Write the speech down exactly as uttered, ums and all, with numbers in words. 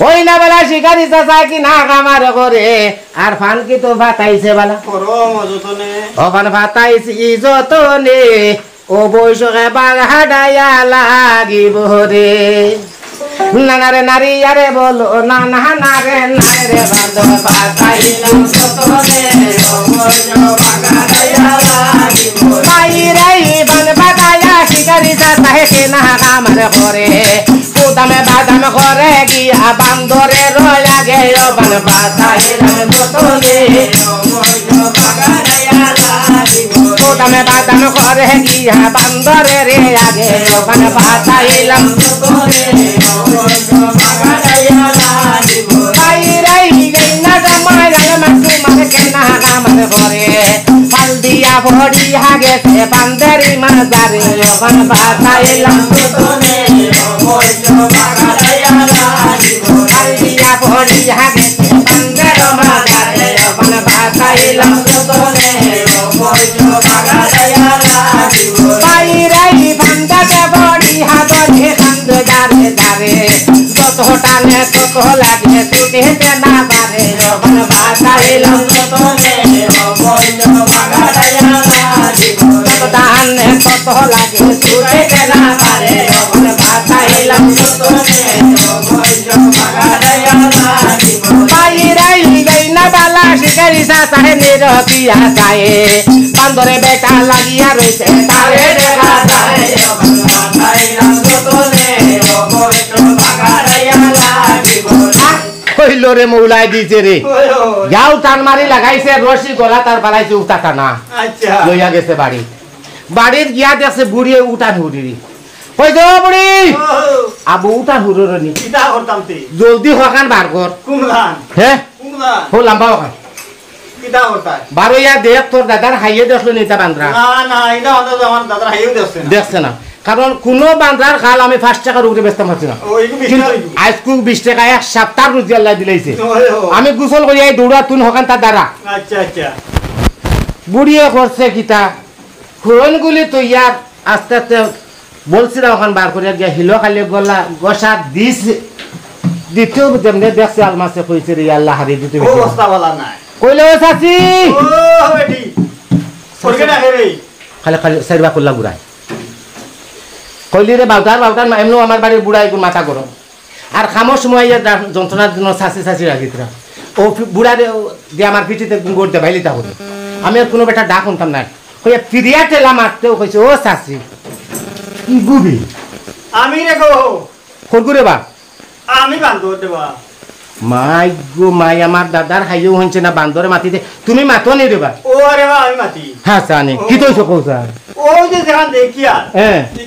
ওই না বালা শিকারি চাচা কিনা কামার করে, আর ফান কিতা ফাতাইছে বালা। করো মজতনে। ও ফান ফাতাইছি যতনে, ও বৈশাখে বাগ হাডাইয়া লাগিবো রে। নানা রে নারী আরে বলো, না, না, না রে, না রে, বান্দর ফাতাইলাম যতনে, ও বৈশাখে বাগ হাডাইয়া লাগিবো রে। বাইরে বান বাদায়া শিকারি চাচা হে কিনা কামার করে। গুদামে বাদাম করে গিয়া বান্দরে রয়া গে, ও বান বাদাইলাম যতনে। গুদামে বাদাম করে গিয়া বান্দরে রে আগে, ও বান বাদাইলাম যতনে। বাইরে গেই না জামাই, আরে মা তোমার কেনা আমার ঘরে। ফাল দিয়া পড়িয়া গেছে বান্দারি মাজারে, ওখান বাতাইলাম যতনে। ফাল দিয়া পড়িয়া গেছে বান্দার মাজারে, ওখান বাতাইলাম যতনে। বাইরাই বান্দাতে বড়ি হাদরে কান্দে দারে দারে। যত টানে তত লাগে ছুটিতে না পারে, যখন বাতাইলাম যতনে, অবৈধ বাগাড়াইয়া না দিব। যত টানে তত লাগে ছুটিতে না পারে, যখন বাতাইলাম যতনে, অবৈধ বাগাড়াইয়া না দিব। বাইরাই গই না বালা শিকারি চাচায় নিরপিয়া চায়, বান্দরে বেটা লাগিয়া রইছে তারে দেখা যায়, যখন বাতাইলাম যতনে, অবৈধ বাগাড়াইয়া না দিব। কইল রে মৌলায় দিছে রে। ওই, ওই। যাও টান মারি লাগাইছে রশি গলা তার ফালাইছে উঠা টানা। আচ্ছা। লইয়া গেছে বাড়ি। বাড়িত গিয়া দেখছে বুড়িয়ে উঠান হুড়িরি। কই দে বুড়ি? ও। আবু উঠান হুড়রনি। কিতা করতাম তে? জলদি হকান বার কর। কুনলান? হে? কুনলান? হো লম্বা হকান। কিতা করতায়? বারইয়া দেখ তোর দাদার হাইয়ে দেখলো নি তা বান্দরা। না, না, ইটা অন্তত আমার দাদার হাইয়েও দেখছে না। দেখছে না। কারণ কুনু বান্দার খাল আমি পাঁচ টেকার উপরে বেচতাম পারছি না। ও, এগু বিশ কিন্তু টেকা অইবো। আইজকু বিশ টেকা এক সাপ্তার রুজি আল্লায় দিলাইছে। ওই, ওই। আমি গোসল করিয়া এই দৌড়া তুন হকান তার দাদা। আচ্ছা, আচ্ছা। বুড়িয়ে করছে কিতা? খুরনগুলি তৈয়ার আস্তে আস্তে বলছিলাম ওখান বার করিয়া গিয়া হিলো খালি গলা ঘষা দিস। দ্বিতীয় যেমনে দেখছে আলমাসে কইছে রে, "ইয়া আল্লাহ হারি দিতে ও হইছে।" অবস্থা বালা নাই। কইলে, "ও চাচি।" ও বেটি। ফরকে ডাকে রে। খালি, খালি সাইরবা করলা ঘুরায়। কইলি রে, "বাউটার, বাউটার, মা-, এমনেও আমার বাড়ির বুড়া এগুর মাথা গরম।" আর খামর সময় ইয়া যা-, যন্ত্রণার জন্য চাচি, চাচি রাখিতরা। ও ফি-, বুড়া রে, ও দিয়া আমার পিঠিতে গোড় দেবাইলি তা করে। আমি আর কুনু বেটা ডাক হুনতাম না। কইয়া ফিরিয়া ঠেলা মারতেও কইছে, "ও চাচি।" কি গুবি? আমি রে গো। খরগুরে বা? আমি বান্দর দেবা। মাই গো মাই, আমার দাদার হাইও হইছে না বান্দরে মাতি দে। তুমি মাতো নি রে বা? ও আরে বা, আমি মাতি। হ্যাঁ, জানি। ও। কি তো হইছে কও স্যার? ও যে যেখান দেখিয়া। হ্যাঁ। ইখান